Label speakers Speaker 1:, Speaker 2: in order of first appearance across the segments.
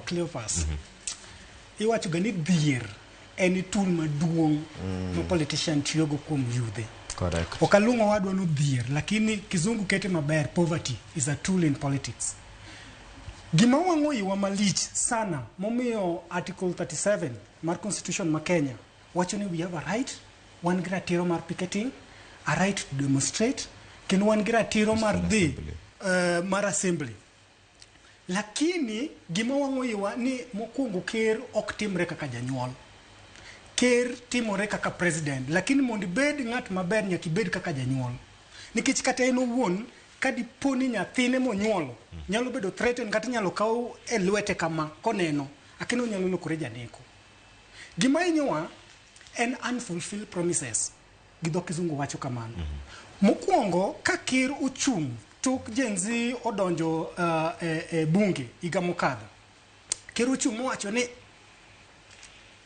Speaker 1: Cleophas, iwacho ga ni dhier en tool maduong' ma politician tiyogo kuom yudhe.
Speaker 2: Correct.
Speaker 1: Ok aluongo wadwa no dhier, lakini kizungu kete maber, poverty is a tool in politics. Gima wang'o iwa malich sana momiyo Article 37 mar Constitution ma Kenya wacho ni we have a right, wan gi ratiro mar picketing, a right to demonstrate, kendo wan gi ratiro mar dhi
Speaker 2: assembly.
Speaker 1: Mar assembly. Lakini gima wang'o iwa ni mokwongo ker ok timre kaka janyuol. Ker timore kaka president, lakini mondo ibed ng'at maber nyaka ibed kaka janyuol. Nikech kata en owuon ka dipo ni nyathine monyuolo nyalo bedo threatened kata inyalo kaw e lwete kama koneno, akini onyalo lokore janeko. Gima hinyowa en unfulfilled promises. Gi dho kizungu wacho kamano. Mokwongo ka ker ochung' tok Gen Z odonjo e bunge higa mokadho. Ker ochung' mowacho ni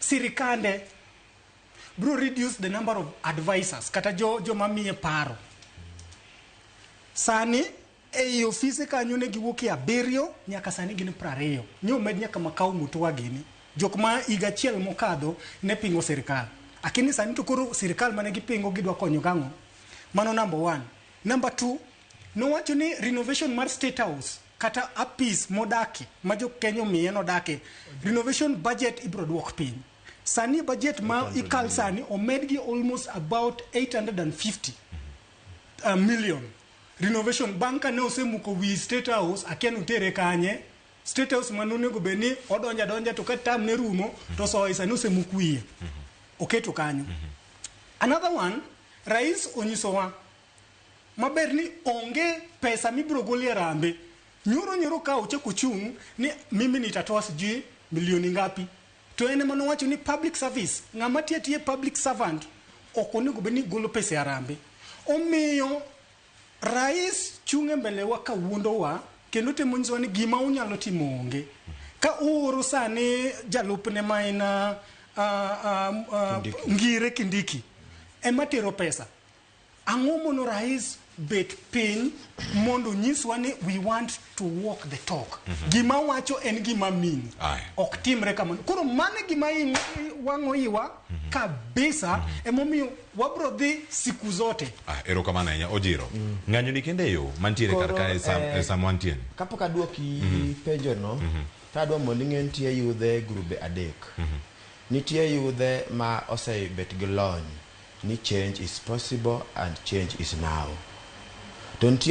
Speaker 1: sirikande bro reduce the number of advisors kata jo joma miye paro. Sani ei ofise kanyo ne giwuok e 7 nyaka sani gin 20. Nyo med nyaka Makau Mutua gini. Jok ma higa achiel mokadho ne pingo sirikal. Akini sani to koro sirikal mane gipingo gidwa konyo gang'o? Mano number one. Number two, nowacho ni renovation mar State House kata apis modake ma jo Kenya omiye nodake, renovation budget ibro duok piny. Sani budget ma ikal sani omedgi almost about 850 million renovation bang' ka ne osemuko wi State House. Akia ni otere kanye State House mane onego bed ni odonjo adonja to ka tam ne rumo to soye. Sani osemuk wiye oketo kanyo. Another one, rais onyisowa maber ni onge pesa mibiro golie harambee. Nyoro nyoro ka ochako chung' ni mimi nitatoa sijui milioni ngapi, to en ema nowacho ni public service, ng'ama tiyo atiya public servant ok onego bed ni golo pesa e harambee. Omiyo rais chung' e mbele wa ka wuondowa kendo temo nyisowa ni gima unyalo timo onge. Ka uoro sani jalupne ma en
Speaker 2: Kindiki.
Speaker 1: Ngire Kindiki ema tero pesa. Ang'o mono rais bet piny mondo onyiswa ni we want to walk the talk? Gima wacho en gima mean.
Speaker 3: Aya.
Speaker 1: Ok timre kamano. Koro mano e gima wang'o iwa kabisa. Emomiyo wabro dhi siku zote.
Speaker 3: Ah, erokamano ahinya Ojiro. Ng'anyo ni kende e yo mantiere kar
Speaker 2: Koro,
Speaker 3: kae e sama wantie ni.
Speaker 2: Kapok aduoki penjo no, to adwa mondo ing'e nitie yudhe grube adek. Nitie yudhe ma osebet gi lony ni change is possible and change is now. To nitie